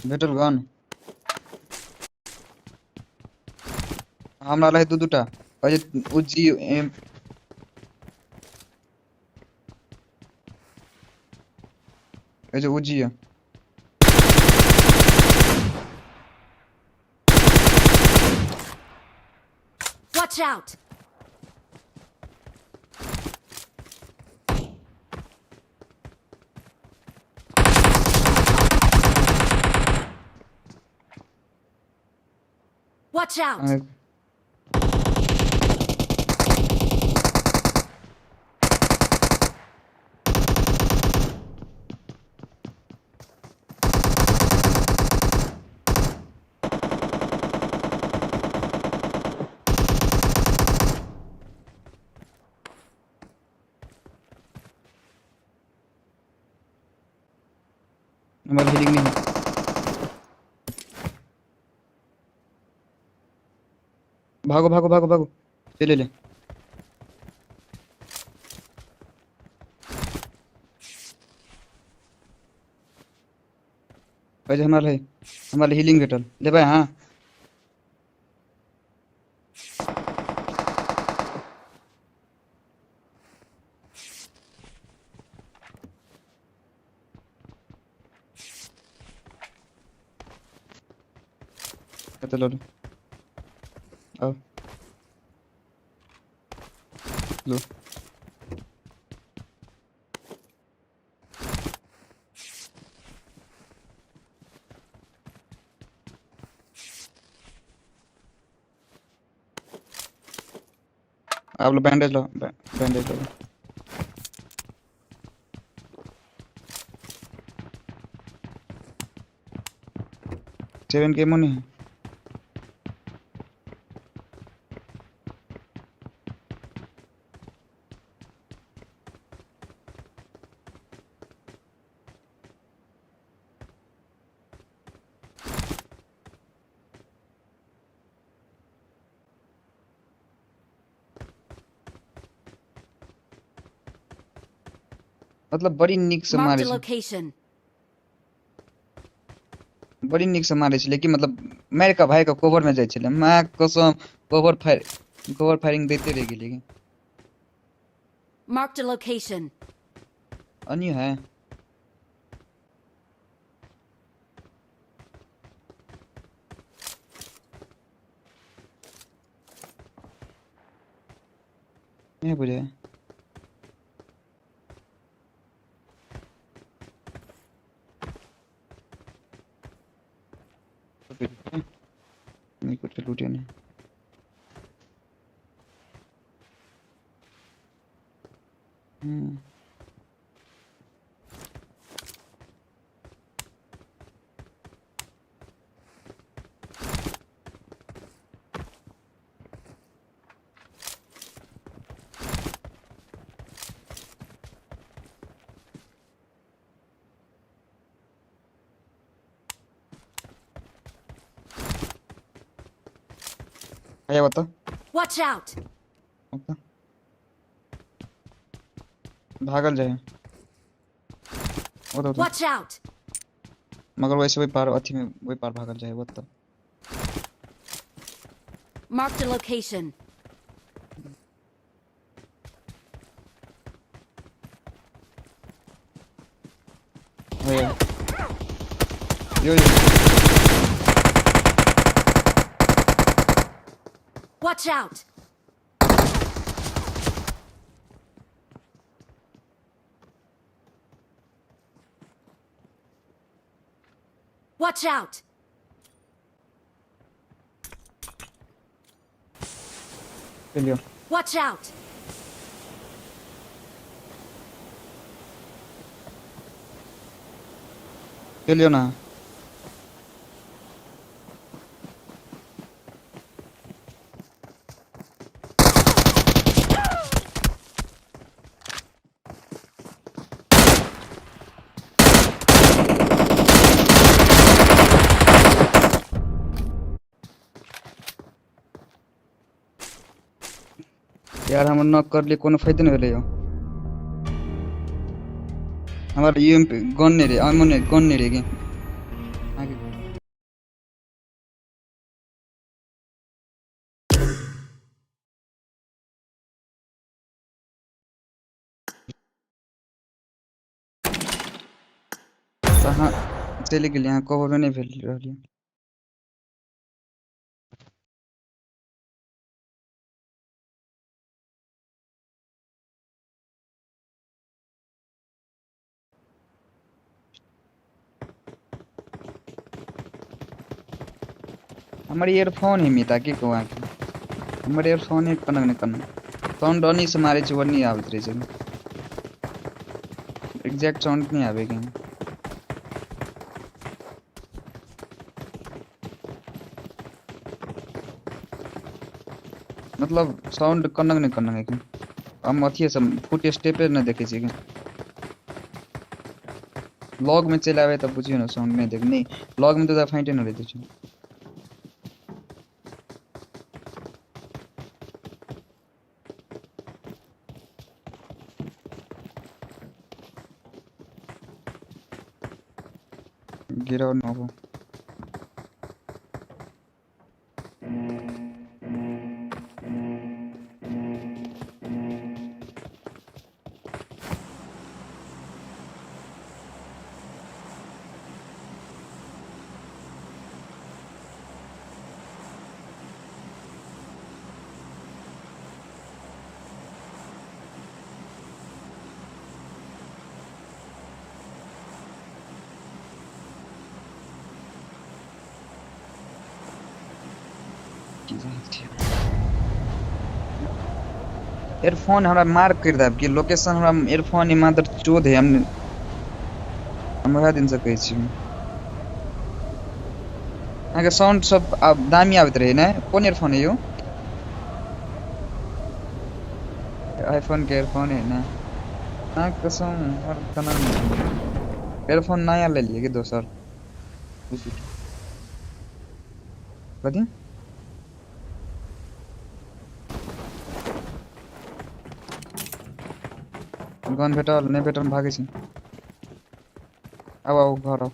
भेटल गन? हमरा रहै दू दूटा। कहै छै उजी एम कहै छै उजी यऽ। Watch out! Watch out! अहाँके हमर हीलिंग नहीं है। भागो भागो भागो भागो, चले ले। कहै छै हमरा रहै, हमरा हीलिंग भेटल, लेबै अहाँ? कतऽ लऽ लू, आउ लो। आप लो बैंडेज, लो बैंडेज लो। सेवन के नहीं है। मतलब बड़ी नीक से Marked मारे a छै। location. बड़ी नीक से मारे छै, लेकिन मतलब मारि कऽ भाई के कोवर में जाइ छलै। माँ कसम, कोवर फायरिंग दैते रहि गेलै। Marked a location. अन्य है। नहीं बुझे। नहीं, कुछ लूटे नहीं। आया बता। Watch out! Okay. भागल जाए। वो तो Watch out! मगर वैसे वही पार अथी में वही पार भागल जाए वो तो। Marked a location. भैया यो यो। Watch out! Watch out! चलियो। Watch out! चलियो ना। यार हमर नॉक कर लिए, कोनो फायदे नहीं भेलै यौ। हमर यूएमपी गन नहीं रे, आमो नहीं, गन नहीं रे गे। तऽ अहाँ चलि गेलियै, अहाँ कवरो नहि भेल रहलियै। हमर इयरफोन है मिता, की कहू अहाँके, हमर इयरफोन है कनक ने कनक साउंड ओनी से मारै छै, ओनी आबैत रहै छै, एग्जैक्ट साउंड नहि आबै के। मतलब साउंड कनक ने कनक है। हम अथिये से फुट स्टेपे नहि देखै छियै। लॉग में चलि आबै तऽ बुझियौ ने, साउंड नहि देख, नहि लॉग में तऽ फाइटे नहि रहै छै। गिराउ न हो। एयरफोन हमरा मार्क कर देब कि लोकेशन, हमरा एयरफोन ई मादर चोद है। हम वएह दिन से कहै छी अहाँके साउंड सब आब दामी आबैत रहे ने। कोन एयरफोन है यौ? आईफोन के एयरफोन है ने। अहाँ कसम हमर केना एयरफोन नया लेलियै कि दोसर? कथी गन भेटल? नहि भेटल, भागै छी। आउ आउ, घर आउ।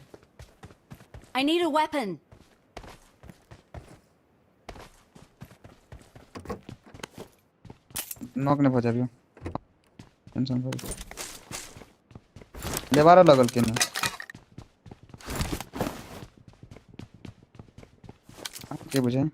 I need a weapon. Knock नहि भऽ जाबियौ, टेंशन भऽ देवारो लगल के नहि। के बुझाय?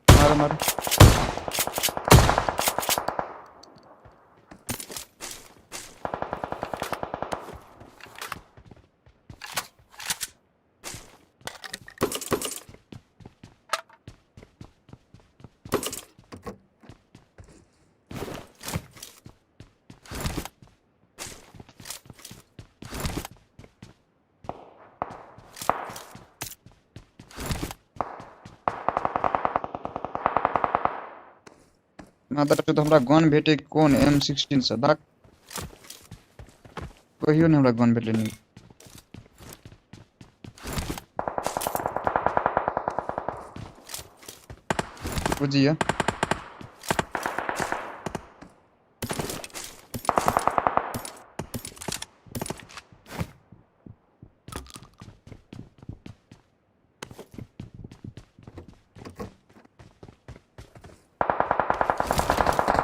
मारो मारो। मादर चोद, हमरा गन भेटै कोन M16 से दाक कहियो नहि हमरा गन भेटलै नीक। बुझिया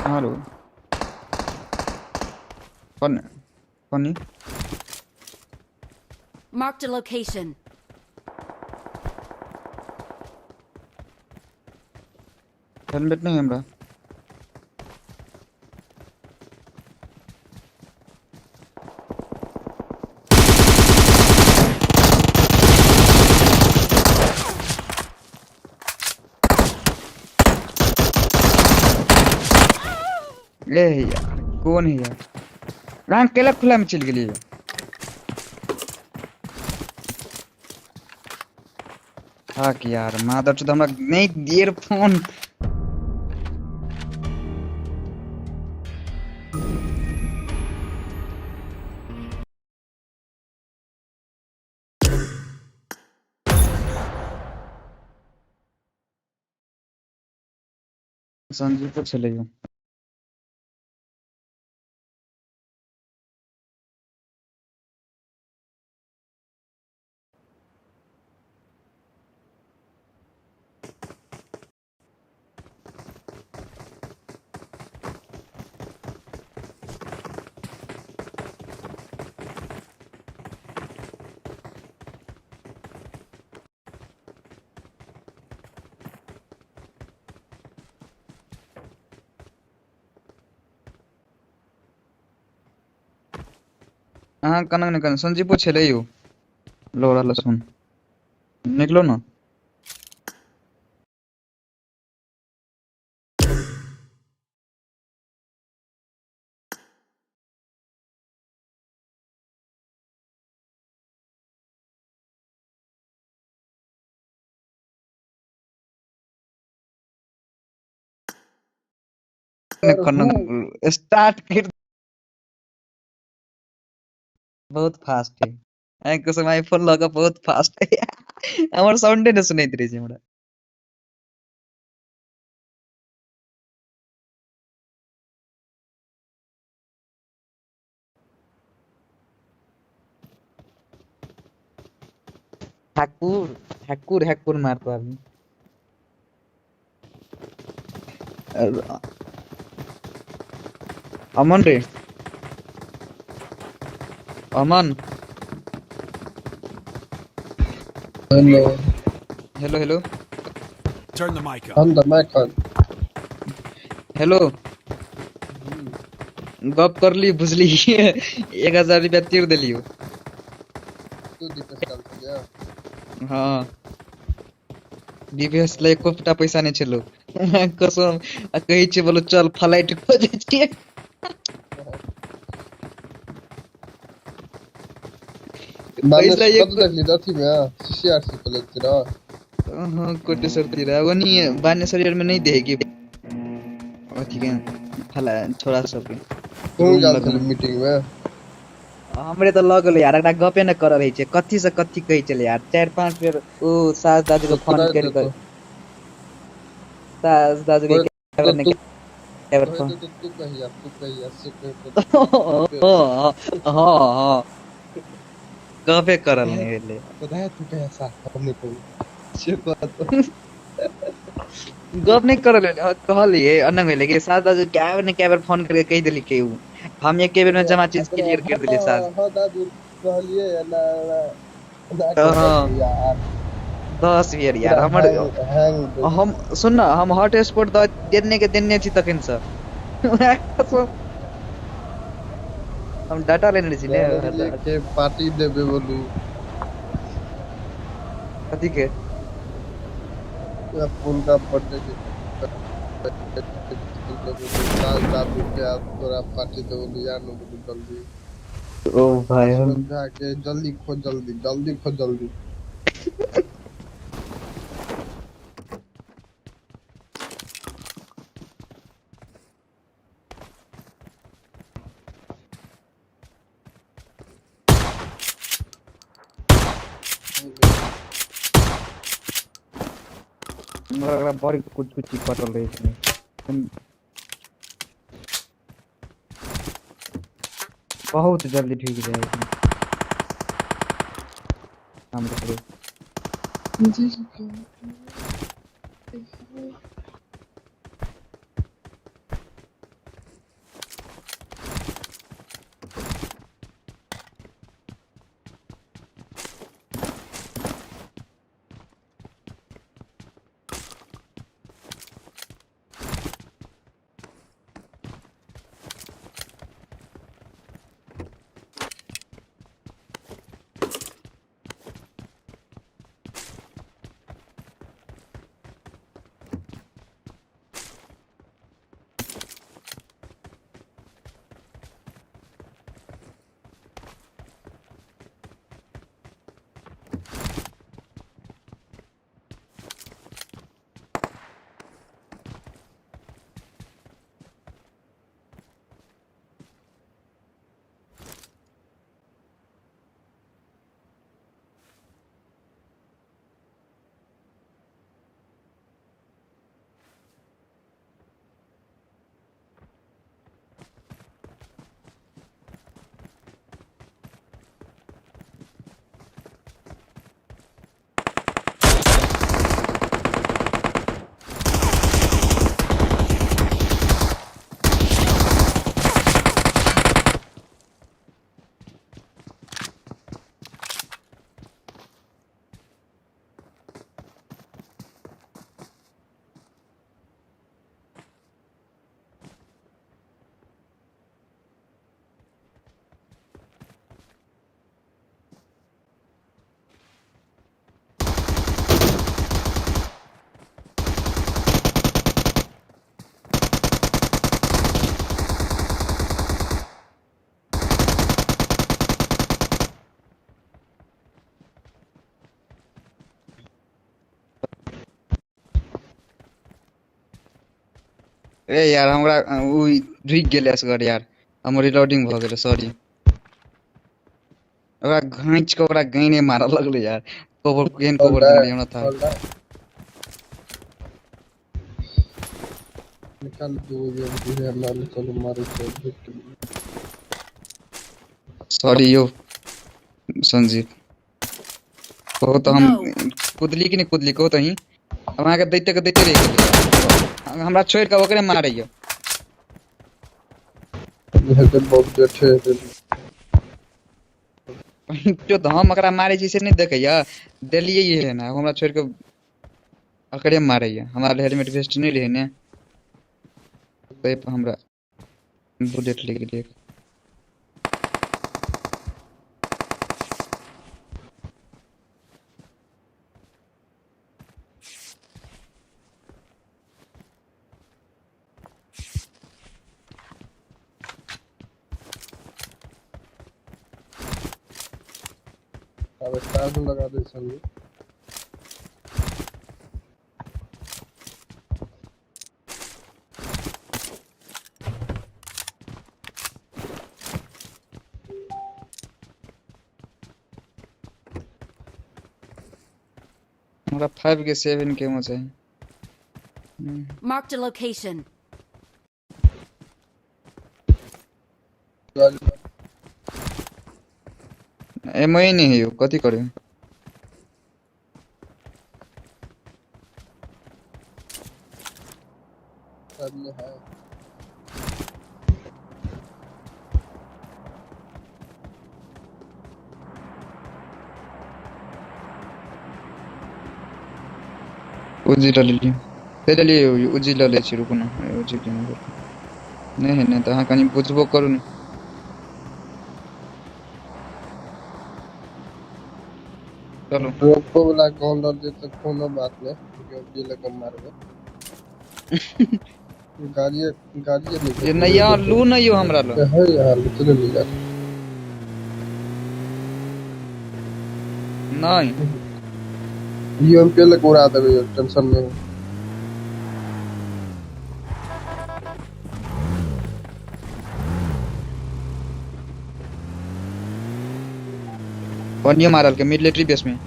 हेलो कौन कौन? Marked a location. Helmet नहीं है हमरा। ले यार, कौन है यार? रंग केला खुला में चल गेलियै। हक यार मादर चोद, हमरा नहीं इयरफोन। संजीव छलै यौ। अहाँ कनक ने कनक संजीवो छलै यौ। लोड़ा लहसुन निकलो न। कनक स्टार्ट कर बहुत फास्ट है। आइ कसम आईफोन लऽ कऽ बहुत फास्ट है। हमर साउंडे नहि सुनैत रहै छै हमरा। ठाकुर ठाकुर ठाकुर मारतो आदमी। अमन रे Aman. Hello. Hello hello. Turn the mic up. Turn the mic on. Hello. गप करली बुझली 1000 रुपया तीर देलियो। तू दीपेश काल छलियै? हाँ दीपेश ले एकोटा पैसा नहि छलो कसम। आ कहै छै बोलो चल फ्लाइट खोजै छियै। पैसा एक कतऽ देखली अथी में सीसीआरसी कॉलेज तिर। हाँ कोटेश्वर तिर ओनी बानेश्वर में नहीं दे कि अथी के फला छोरा सबके तू गेल छली मीटिंग में? हमरे तऽ लऽ गेलै यार, एकरा गपे नहि करल होइ छै, कथी से कथी कहै छलै यार। 4-5 बेर ओ सास दादू के फोन करि कऽ सास दादू के कए बेर फोन तू कहिया तू कहिया से कहि। हाँ हाँ गपे करल नहि भेलै। तू कहिया सा हम नहि कहू से बात गप नहि करल भेलै। कहलियै एना भेलै कि सास दादू कए बेर ने कए बेर फोन करके कहि देलकै उ। हम एके बेर में जमा चीज क्लियर कर देलियै सास। हाँ दादू कहलियै एना एना हाँ यार 10 बेर यार हमर हैंग हम सुन न हम हॉटस्पॉट दऽ देने के देने छी तखन से हम डाटा लेने छी ने। के पार्टी देबे बोलू कथी के? फूल का बर्थडे के सास दादू के तोरा पार्टी देबो यार न बोलू जल्दी। ओ भाई हम जाके जल्दी खो जल्दी जल्दी खो जल्दी। हमरा बड़ कुछ कुछ चीज कटल रहै छै। बहुत जल्दी ठीक जाइ छै। हम करू ए यार हमरा उ रुकि गेलै असगर यार, हमर रिलोडिंग भऽ गेलै, सॉरी। ओकरा घींच के ओकरा गैने मारऽ लगलै यार। कवर केहन कवर देने रहियै हमरा था। निकाल दू ये भी हमरा चलो मारे छै। सॉरी यौ संजीव, कहू तऽ हम कुदली कि नहि कुदली? कहू तऽ ही हम अहाँके दैते के दैते रहि गेलियै, हमरा छोड़ि कऽ ओकरे मारैया। तऽ हम ओकरा मारै छी से नहि देखैया, देलियै हे ने, हमरा छोड़ि कऽ ओकरे मारैया। हमरा हेलमेट वेस्ट नहि रहै ने, ताहि पर हमरा बुलेट लागि गेलै। अब स्टार लगा दे संगे। हमरा 5 के 7 के में चाहिए। Marked a location. एमो ही नहीं है यो, कथी करे? है उजी लऽ लेलियै, से लेलियै, उजी लऽ लै छी, रुकू ने, उजी नहि है ने तऽ अहाँ कनि बुझबो करू ने। चलो ड्रॉपो वाला कॉल डाल दे तो कोनो बात नहीं, क्योंकि लगे मारबे गाड़ी गाड़ी नहीं ये नहीं यार, लू नहीं हो हमरा लो है यार, चलो ले जा। नहीं यूएमपी लगे उड़ा देबे, टेंशन नहीं। वन्य मारल के मिलिट्री बेस में।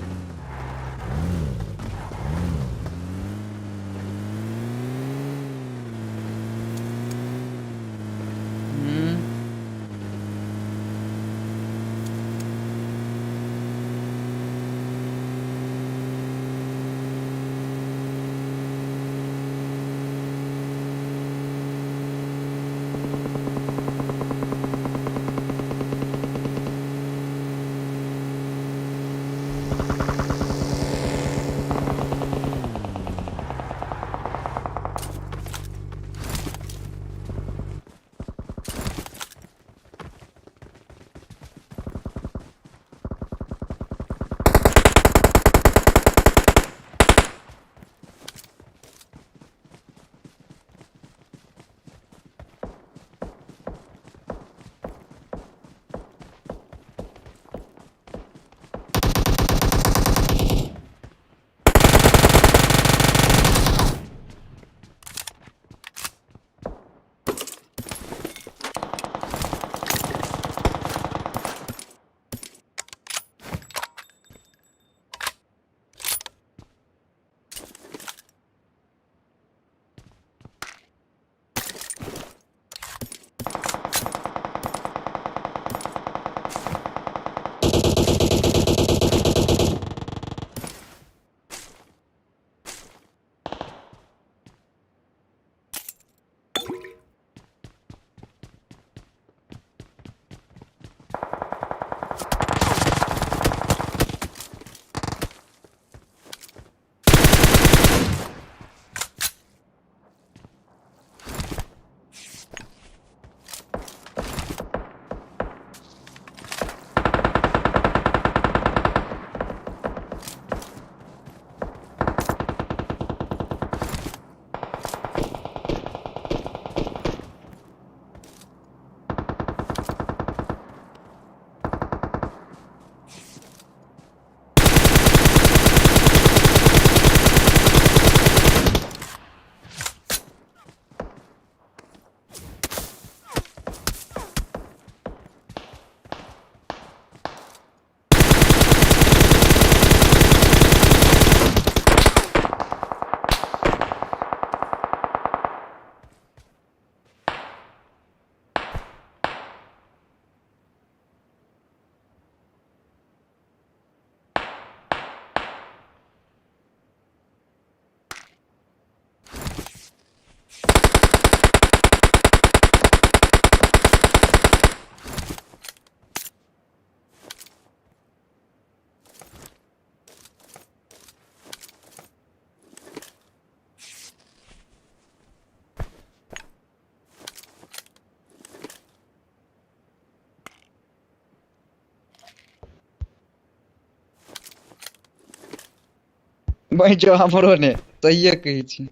बहिचो हमरो ने सहिए कहै छी।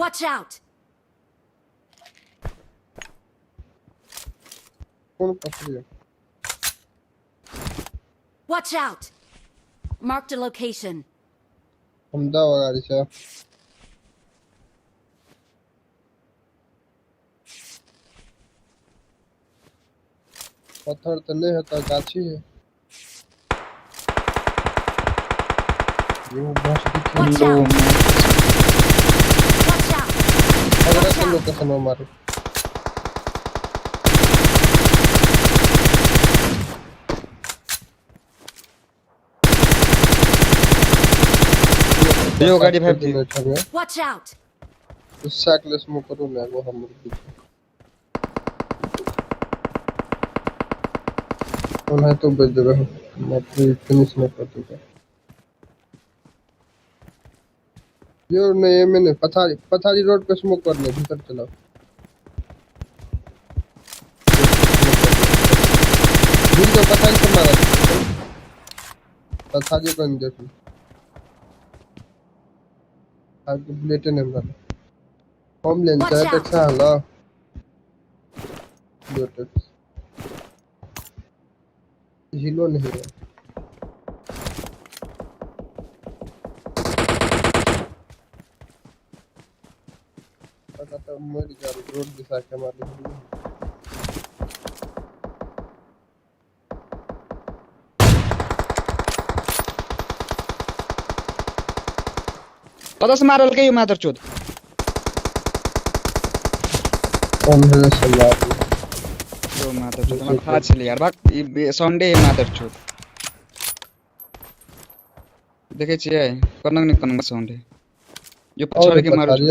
Watch out! कोन पथरी? Watch out! Marked a location. हम दाव गाड़ी से। पत्थर तो नहीं है तो गाछी है। यो बस दिखे। Watch low out! Watch out! अगला Watch के out! Location में मारो। यो गाड़ी भाई दी। Watch out! साइकिल स्मोक करू ना वो हम पीछे ओना तो बच देबे हम अपनी फिनिश नहीं कर दूंगा। यो नहीं ये मैंने पथारी पथारी रोड पे स्मोक करने भीतर चलाओ। भूल जाओ पथारी से मारा पथारी को नहीं देखो। आगे बुलेट नहीं मारा होम लेन Watch चाहे out. टैक्सा हला दो टैक्स हिलो नहीं है। पता तो मर जा रोड दिशा के मारे। कतऽ से मारलकै यौ मादरचोद? कौन है सलाह? यौ मादरचोद हमरा खा छलै यार भाग ई संडे है मादरचोद। देखै छियै कनक ने कनक साउंड है यो और पछाड़ के मारू। पथारी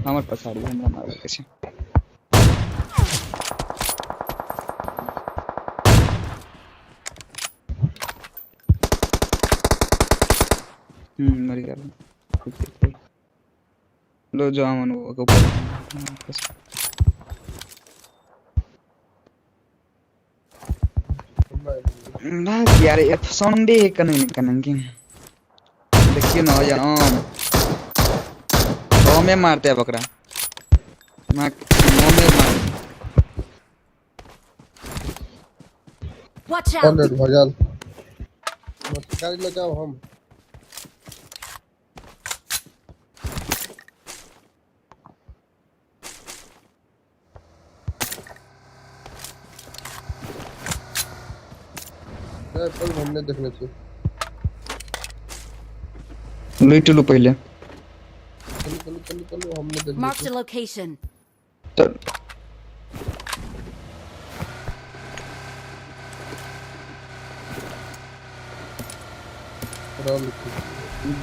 हमर पछाड़ी हमरा मारलकै छै। मरि गेल। लो जो अमन वो ऊपर ना यार ये संडे है कनक ने कनक की। देखियो ना यार आम आमे मारते हैं बकरा मार आमे मार। Watch out! 100 भजल गाड़ी ले जाओ हम। पर हमने देखने चाहिए। लूट लू पहले। चलो चलो चलो चलो हमने देखने Marked a location. चल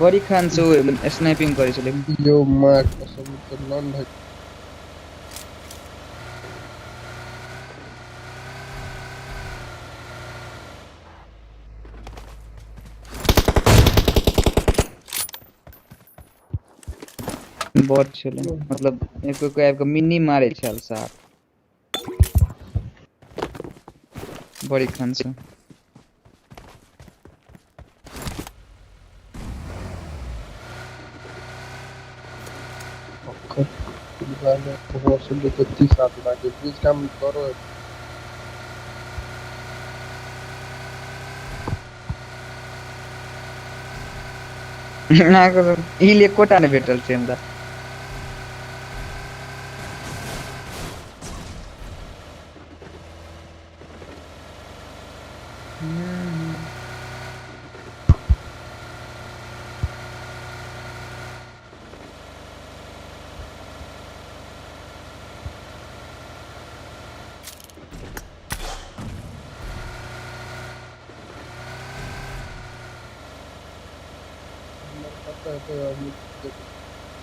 बड़ी खान से स्नाइपिंग करे छलै। यो मार कसम तो नॉन भाई बहुत छलै मतलब एक कोई आबि के मिनी मारे छल साहब बड़ी खान से। प्लीज काम करो। ना ई एकोटा नहि भेटल छै हमरा। पता है तो हम